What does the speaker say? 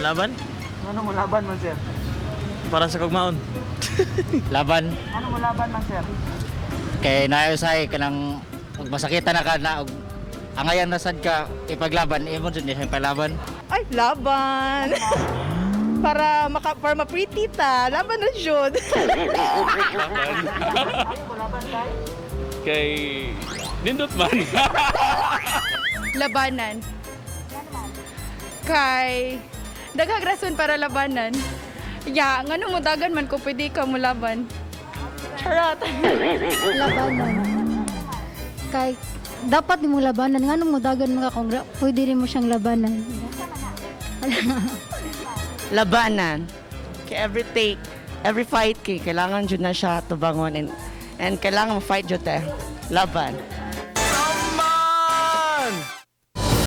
Laban? Ano mo laban man, sir? Para sa kugmaon. Laban. Ano mo laban man, sir? Kay nayo say kanang ug masakita na ka na og angayan na sad ka ipaglaban imo jud niya ipaglaban. Ay, laban. Para ma-pretty ta, laban na jud. Kay nindot man. Labanan. Kay daghang rason para labanan. Ya, ngano mo dagan man ko pwede ka mo laban. Charot. Labanan. Kay dapat nimo labanan, nganong modagan mga kung pwede rin mo siyang labanan. Labanan. Kay every take, every fight kay kailangan jud na siya tubangon and kailangan mo fight jud eh. Laban.